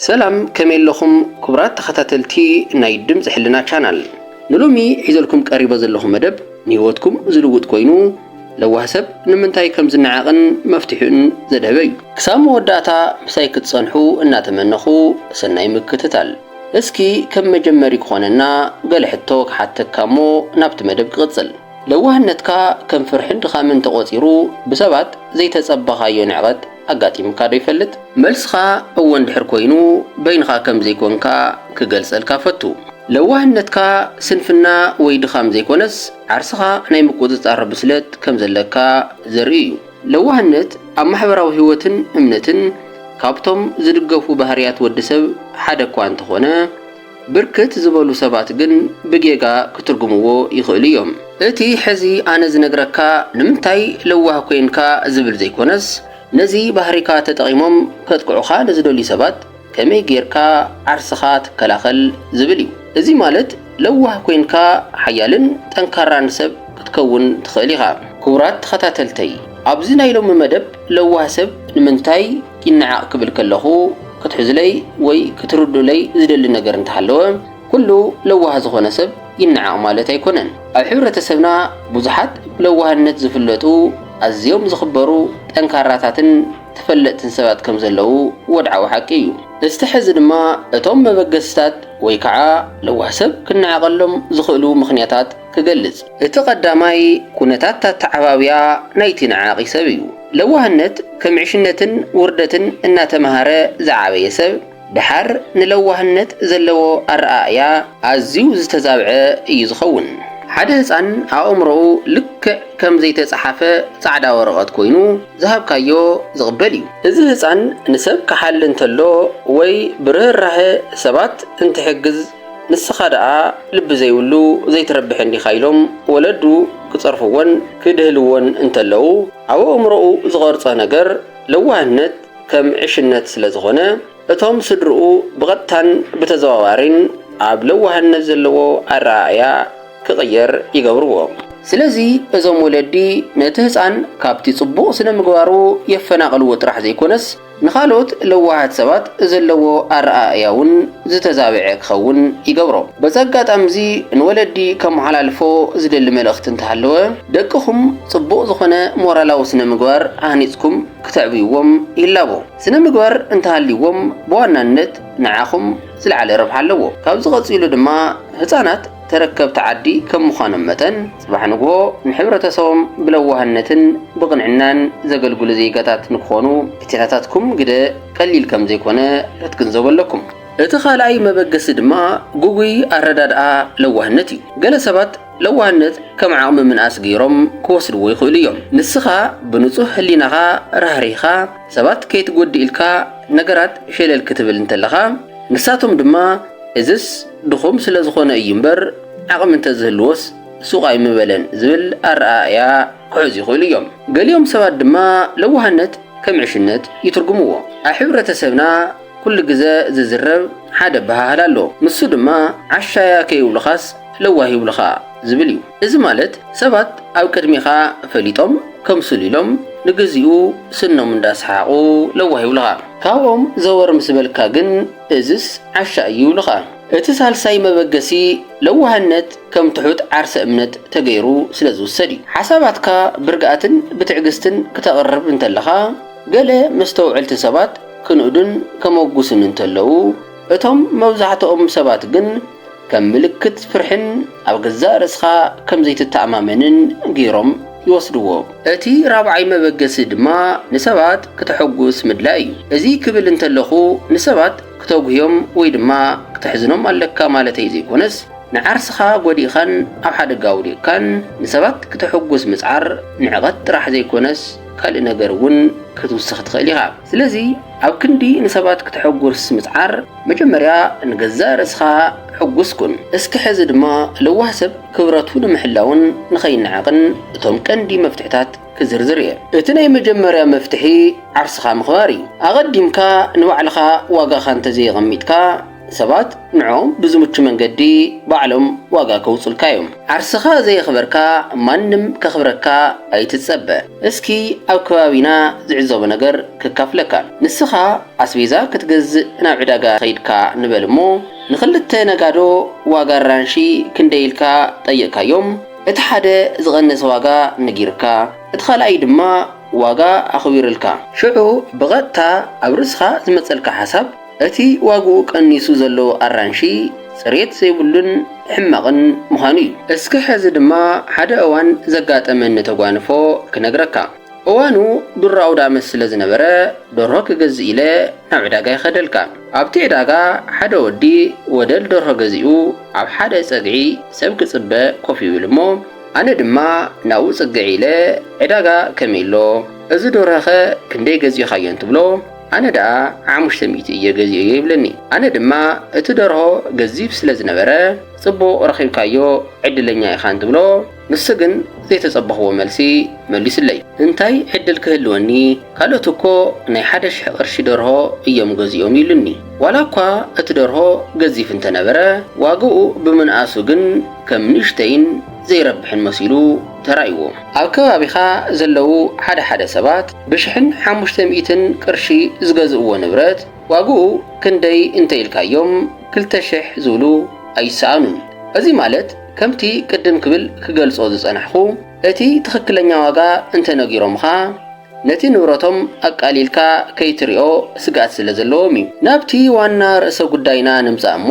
ሰላም፣ ከመይ ኣለኹም ክቡራት ተኸታተልቲ ናይ ድምፂ ሕልና ቻናል? ንሎሚ ሒዘልኩም ቀሪበ ዘለኹ መደብ ንህይወትኩም ዝልውጥ ኮይኑ፣ ለዋህ ሰብ ንምንታይ ከም ዝነዓቕን መፍትሒኡን ዘድህበ እዩ። ክሳብ መወዳእታ ምሳይ ክትጸንሑ እናተመነኹ፣ ሰናይ ምክትታል። እስኪ ከም መጀመሪ ክኾነና ገለ ሕቶ ክሓተካ እሞ ናብቲ መደብ ክቕጽል። ለዋህነትካ ከም ፍርሕን ድኻምን ተቖጺሩ ብሰባት ዘይተጸበኻዮ ንዕቐት ኣጋጢምካ ዶ ይፈልጥ? መልስኻ እወ እንድሕር ኮይኑ፣ በይንኻ ከም ዘይኮንካ ክገልጸልካ ፈቱ። ለዋህነትካ ስንፍና ወይ ድኻም ዘይኮነስ፣ ዓርስኻ ናይ ምቁጽጻር ብስለት ከም ዘለካ ዘርኢ እዩ። ለዋህነት ኣብ ማሕበራዊ ህይወትን እምነትን ካብቶም ዝድገፉ ባህርያት ወዲ ሰብ ሓደ እኳ እንተኾነ፣ ብርክት ዝበሉ ሰባት ግን ብጌጋ ክትርጉምዎ ይኽእሉ እዮም። እቲ ሕዚ ኣነ ዝነግረካ ንምንታይ ለዋህ ኮይንካ ዝብል ዘይኮነስ፣ ነዚ ባህሪካ ተጠቒሞም ከጥቅዑኻ ንዝደልዩ ሰባት ከመይ ጌርካ ዓርስኻ ትከላኸል ዝብል እዩ። እዚ ማለት ለዋህ ኮይንካ ሓያልን ጠንካራን ሰብ ክትከውን ትኽእል ኢኻ። ክቡራት ተኸታተልተይ፣ ኣብዚ ናይ ሎሚ መደብ ለዋህ ሰብ ንምንታይ ይነዓቕ ክብል ከለኹ ክትሕዙለይ ወይ ክትርዱለይ ዝደሊ ነገር እንተሃለወ፣ ኩሉ ለዋህ ዝኾነ ሰብ ይነዓቕ ማለት ኣይኮነን። ኣብ ሕብረተሰብና ብዙሓት ብለዋህነት ዝፍለጡ ኣዝዮም ዝኽበሩ ጠንካራታትን ተፈለጥትን ሰባት ከም ዘለዉ ወድዓዊ ሓቂ እዩ። እስቲ ሕዚ ድማ እቶም መበገስታት ወይ ከዓ ለዋህ ሰብ ክነዓቐሎም ዝኽእሉ ምኽንያታት ክገልጽ። እቲ ቀዳማይ ኩነታት ኣተዓባብያ ናይቲ ነዓቒ ሰብ እዩ። ለዋህነት ከም ዕሽነትን ውርደትን እናተምሃረ ዝዓበየ ሰብ፣ ደሓር ንለዋህነት ዘለዎ ኣረኣእያ ኣዝዩ ዝተዛብዐ እዩ ዝኸውን። ሓደ ህፃን ኣእምሮኡ ልክዕ ከም ዘይተፀሓፈ ፃዕዳ ወረቐት ኮይኑ ዝሃብካዮ ዝቕበል እዩ። እዚ ህፃን ንሰብ ክሓሊ እንተሎ ወይ ብርህራሀ ሰባት እንትሕግዝ፣ ንስኻ ደኣ ልቢ ዘይብሉ ዘይትረብሕ እንዲኻ ኢሎም ወለዱ ክጸርፍዎን ክድህልዎን እንተለዉ፣ ኣብ ኣእምሮኡ ዝቐርጾ ነገር ለዋህነት ከም ዕሽነት ስለ ዝኾነ፣ እቶም ስድርኡ ብቐጥታን ብተዘዋዋሪን ኣብ ለዋህነት ዘለዎ ኣረኣእያ ክቕየር ይገብርዎ። ስለዚ እዞም ወለዲ ነቲ ህጻን ካብቲ ጽቡቕ ስነ ምግባሩ የፈናቕልዎ ጥራሕ ዘይኮነስ፣ ንኻልኦት ለዋሃት ሰባት ዘለዎ ኣረኣእያ እውን ዝተዛብዐ ክኸውን ይገብሮ። በዚ ኣጋጣሚ እዚ ንወለዲ ከመሓላልፎ ዝደሊ መልእኽቲ እንተሃለወ፣ ደቅኹም ጽቡቕ ዝኾነ ሞራላዊ ስነ ምግባር ኣህኒጽኩም ክተዕብይዎም ይላቦ። ስነ ምግባር እንተሃልይዎም ብዋናነት ንዓኹም ዝለዓለ ረብሓ ኣለዎ። ካብዚ ቀጺሉ ድማ ህጻናት ተረከብቲ ዓዲ ከም ምዃኖም መጠን፣ ጽባሕ ንግሆ ንሕብረተሰቦም ብለዋህነትን ብቕንዕናን ዘገልግሉ ዜጋታት ንክኾኑ እቲ ናታትኩም ግደ ቀሊል ከም ዘይኮነ ክትግንዘቡ ኣለኩም። እቲ ካልኣይ መበገሲ ድማ ግጉይ ኣረዳድኣ ለዋህነት እዩ። ገለ ሰባት ለዋህነት ከም ዓቕሚ ምንኣስ ገይሮም ክወስድዎ ይኽእሉ እዮም። ንስኻ ብንጹህ ህሊናኻ ራህሪህኻ ሰባት ከይትጎድእ ኢልካ ነገራት ሸለል ክትብል እንተለኻ፣ ንሳቶም ድማ እዝስ ድኹም ስለ ዝኾነ እዩ እምበር፣ ዓቕሚ እንተዝህልዎስ ሱቕ ኣይምበለን ዝብል ኣረኣእያ ክሕዙ ይኽእሉ እዮም። ገሊኦም ሰባት ድማ ለዋህነት ከም ዕሽነት ይትርጉምዎ። ኣብ ሕብረተሰብና ኩሉ ግዘ ዝዝረብ ሓደ ኣበሃህላ ኣሎ። ንሱ ድማ ዓሻያ ከይብሉኻስ ለዋህ ይብሉኻ ዝብል እዩ። እዚ ማለት ሰባት ኣብ ቅድሜኻ ፈሊጦም ከምስሉ ኢሎም ንግዚኡ ስኖም እንዳሰሓቑ ለዋህ ይብሉኻ። ካብኦም ዘወር ምስ በልካ ግን እዝስ ዓሻ እዩ ይብሉኻ። እቲ ሳልሳይ መበገሲ ለዋህነት ከም ትሑት ዓርሰ እምነት ተገይሩ ስለ ዝውሰድ እዩ። ሓሳባትካ ብርግኣትን ብትዕግስትን ክተቕርብ እንተለኻ፣ ገለ መስተውዕልቲ ሰባት ክንእዱን ከመጉሱን እንተለዉ፣ እቶም መብዛሕትኦም ሰባት ግን ከም ምልክት ፍርሕን ኣብ ገዛእ ርእስኻ ከም ዘይትተኣማመንን ገይሮም ይወስድዎ። እቲ ራብዓይ መበገሲ ድማ ንሰባት ክተሐጉስ ምድላይ እዩ። እዚ ክብል እንተለኹ ንሰባት ክተጉህዮም ወይ ድማ ክተሕዝኖም ኣለካ ማለተይ ዘይኮነስ፣ ንዓርስኻ ጎዲእኻን ኣብ ሓደጋ ኣውዲቕካን ንሰባት ክተሐጉስ ምጽዓር ንዕቐት ጥራሕ ዘይኮነስ ካልእ ነገር እውን ክትውስኽ ትኽእል ኢኻ። ስለዚ ኣብ ክንዲ ንሰባት ክተሐጉስ ምጽዓር መጀመርያ ንገዛእ ርእስኻ ሕጉስ ኩን። እስኪ ሕዚ ድማ ለዋህ ሰብ ክብረቱ ንምሕላውን ንኸይነዓቕን እቶም ቀንዲ መፍትሕታት ክዝርዝር እየ። እቲ ናይ መጀመርያ መፍትሒ ዓርስኻ ምኽባር እዩ። ኣቐዲምካ ንባዕልኻ ዋጋኻ እንተዘየቐሚጥካ ሰባት ንዕኦም ብዝምቹ መንገዲ ባዕሎም ዋጋ ከውጹልካ እዮም። ዓርስኻ ዘየኽበርካ ማንም ከኽብረካ ኣይትጸበ። እስኪ ኣብ ከባቢና ዝዕዘቦ ነገር ከካፍለካ። ንስኻ ኣስቤዛ ክትገዝእ ናብ ዕዳጋ ከይድካ ንበል እሞ፣ ንኽልተ ነጋዶ ዋጋ ኣራንሺ ክንደይ ኢልካ ጠየቕካዮም። እቲ ሓደ ዝቐነሰ ዋጋ ነጊርካ፣ እቲ ካልኣይ ድማ ዋጋ ኣኽቢሩልካ። ሽዑ ብቐጥታ ኣብ ርእስኻ ዝመጸልካ ሓሳብ፣ እቲ ዋግኡ ቀኒሱ ዘሎ ኣራንሺ ጽሬት ዘይብሉን ሕማቕን ምዃኑ እዩ። እስኪ ሕዚ ድማ ሓደ እዋን ዘጋጠመኒ ተጓንፎ ክነግረካ። እዋኑ ዱር ኣውዳመ ስለ ዝነበረ፣ ደርሆ ክገዝእ ኢለ ናብ ዕዳጋ ይኸደልካ። ኣብቲ ዕዳጋ ሓደ ወዲ ወደል ደርሆ ገዚኡ ኣብ ሓደ ጸግዒ ሰብ ክጽበ ኮፍ ይብል እሞ፣ ኣነ ድማ ናብኡ ጽግዕ ኢለ፣ ዕዳጋ ከመይ ኣሎ? እዚ ደርሆኸ ክንደይ ገዚእኻዮ? እንትብሎ፣ ኣነ ደኣ ሓሙሽተ ሚእቲ እየ ገዚኤዮ ይብለኒ። ኣነ ድማ እቲ ደርሆ ገዚፍ ስለ ዝነበረ፣ ጽቡቕ ረኺብካዮ፣ ዕድለኛ ኢኻ እንትብሎ፣ ንሱ ግን ዘይተጸበኽዎ መልሲ መሊሱለይ። እንታይ ዕድል ክህልወኒ? ካልኦት እኮ ናይ ሓደ ሽሕ ቅርሺ ደርሆ እዮም ገዚኦም ኢሉኒ። ዋላ እኳ እቲ ደርሆ ገዚፍ እንተነበረ፣ ዋግኡ ብምንኣሱ ግን ከም ንእሽተይን ዘይረብሕን መሲሉ ተራእይዎ። ኣብ ከባቢኻ ዘለዉ ሓደ ሓደ ሰባት ብሽሕን ሓሙሽተ ሚእትን ቅርሺ ዝገዝእዎ ንብረት ዋግኡ ክንደይ እንተ ኢልካዮም፣ ክልተ ሽሕ ዝብሉ ኣይሰኣኑን። እዚ ማለት፣ ከምቲ ቅድም ክብል ክገልጾ ዝጸናሕኩ፣ እቲ ትኽክለኛ ዋጋ እንተ ነጊሮምኻ፣ ነቲ ንብረቶም ኣቃሊልካ ከይትሪኦ ስግኣት ስለ ዘለዎም እዩ። ናብቲ ዋና ርእሰ ጉዳይና ንምጻእ እሞ፣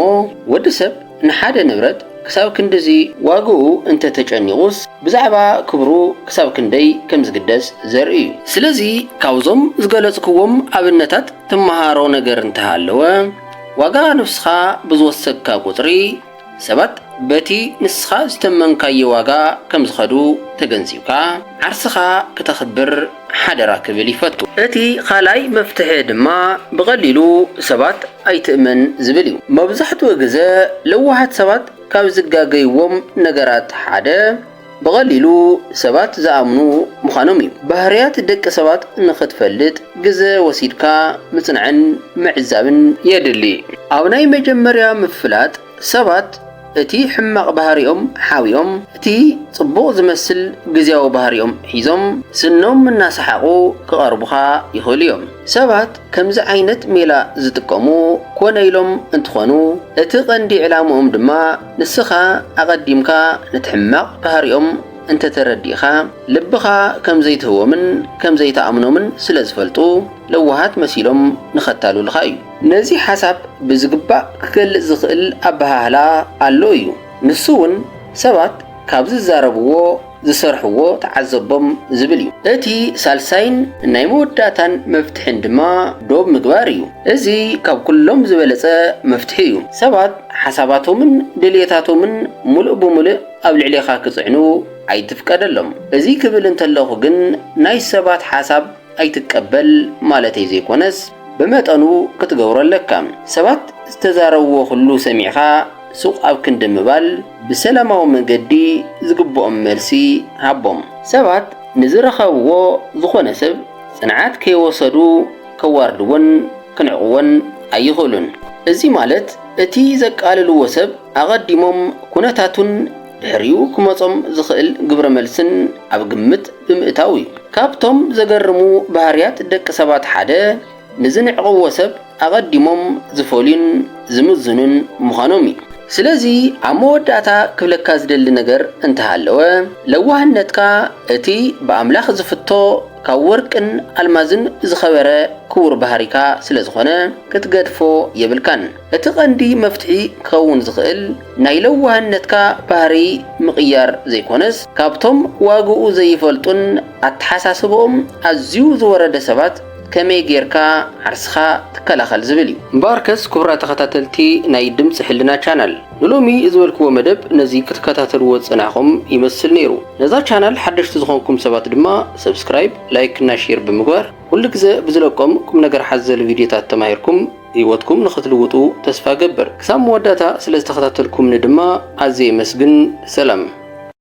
ወዲ ሰብ ንሓደ ንብረት ክሳብ ክንድዚ ዋግኡ እንተ ተጨኒቑስ፣ ብዛዕባ ክብሩ ክሳብ ክንደይ ከም ዝግደስ ዘርኢ እዩ። ስለዚ፣ ካብዞም ዝገለጽክዎም ኣብነታት ትመሃሮ ነገር እንተሃለወ፣ ዋጋ ነብስኻ ብዝወሰድካ ቁጽሪ፣ ሰባት በቲ ንስኻ ዝተመንካዮ ዋጋ ከም ዝኸዱ ተገንዚብካ፣ ዓርስኻ ክተኽብር ሓደራ ክብል ይፈቱ። እቲ ካልኣይ መፍትሒ ድማ ብቐሊሉ ሰባት ኣይትእመን ዝብል እዩ። መብዛሕትኡ ግዘ ለዋሃት ሰባት ካብ ዝጋገይዎም ነገራት ሓደ ብቐሊሉ ሰባት ዝኣምኑ ምዃኖም እዩ። ባህርያት ደቂ ሰባት ንኽትፈልጥ ግዘ ወሲድካ ምጽናዕን ምዕዛብን የድሊ። ኣብ ናይ መጀመርያ ምፍላጥ ሰባት እቲ ሕማቕ ባህሪኦም ሓቢኦም፣ እቲ ጽቡቕ ዝመስል ግዝያዊ ባህሪኦም ሒዞም፣ ስኖም እናሰሓቑ ክቐርቡኻ ይኽእሉ እዮም። ሰባት ከምዚ ዓይነት ሜላ ዝጥቀሙ ኮነ ኢሎም እንትኾኑ፣ እቲ ቀንዲ ዕላምኦም ድማ ንስኻ ኣቐዲምካ ነቲ ሕማቕ ባህሪኦም እንተተረዲእኻ፣ ልብኻ ከም ዘይትህቦምን ከም ዘይትኣምኖምን ስለ ዝፈልጡ፣ ለዋሃት መሲሎም ንኸታልሉኻ እዩ። ነዚ ሓሳብ ብዝግባእ ክገልጽ ዝኽእል ኣበሃህላ ኣሎ እዩ። ንሱ እውን፣ ሰባት ካብ ዝዛረብዎ ዝሰርሕዎ ተዓዘቦም ዝብል እዩ። እቲ ሳልሳይን ናይ መወዳእታን መፍትሕን ድማ ዶብ ምግባር እዩ። እዚ ካብ ኩሎም ዝበለጸ መፍትሒ እዩ። ሰባት ሓሳባቶምን ድልየታቶምን ሙሉእ ብሙሉእ ኣብ ልዕሌኻ ክጽዕኑ ኣይትፍቀደሎም። እዚ ክብል እንተለኹ ግን ናይ ሰባት ሓሳብ ኣይትቀበል ማለተይ ዘይኮነስ፣ ብመጠኑ ክትገብሮ ኣለካ። ሰባት ዝተዛረብዎ ኩሉ ሰሚዕኻ ሱቕ ኣብ ክንዲ ምባል፣ ብሰላማዊ መንገዲ ዝግብኦም መልሲ ሃቦም። ሰባት ንዝረኸብዎ ዝኾነ ሰብ ጽንዓት ከይወሰዱ ከዋርድዎን ክንዕቕዎን ኣይኽእሉን። እዚ ማለት፣ እቲ ዘቃልልዎ ሰብ ኣቐዲሞም ኩነታቱን ድሕሪኡ ክመጾም ዝኽእል ግብረ መልስን ኣብ ግምት ብምእታው እዩ። ካብቶም ዘገርሙ ባህርያት ደቂ ሰባት ሓደ፣ ንዝንዕቕዎ ሰብ ኣቐዲሞም ዝፈልዩን ዝምዝኑን ምዃኖም እዩ። ስለዚ፣ ኣብ መወዳእታ ክብለካ ዝደሊ ነገር እንተሃለወ፣ ለዋህነትካ እቲ ብኣምላኽ ዝፍቶ፣ ካብ ወርቅን ኣልማዝን ዝኸበረ ክቡር ባህሪካ ስለ ዝኾነ፣ ክትገድፎ የብልካን። እቲ ቀንዲ መፍትሒ ክኸውን ዝኽእል፣ ናይ ለዋህነትካ ባህሪ ምቕያር ዘይኮነስ፣ ካብቶም ዋግኡ ዘይፈልጡን ኣተሓሳስብኦም ኣዝዩ ዝወረደ ሰባት ከመይ ጌርካ ዓርስኻ ትከላኸል ዝብል እዩ። እምበኣርከስ፣ ክቡራት ተኸታተልቲ ናይ ድምፂ ሕልና ቻናል፣ ንሎሚ ዝበልክዎ መደብ ነዚ ክትከታተልዎ ዝጸናሕኹም ይመስል ነይሩ። ነዛ ቻናል ሓደሽቲ ዝኾንኩም ሰባት ድማ ሰብስክራይብ፣ ላይክ እና ሼር ብምግባር፣ ኩሉ ግዘ ብዝለቆም ቁም ነገር ሓዘል ቪድዮታት ተማሂርኩም ህይወትኩም ንኽትልውጡ ተስፋ ገብር። ክሳብ መወዳእታ ስለ ዝተኸታተልኩምኒ ድማ ኣዝየ የመስግን። ሰላም።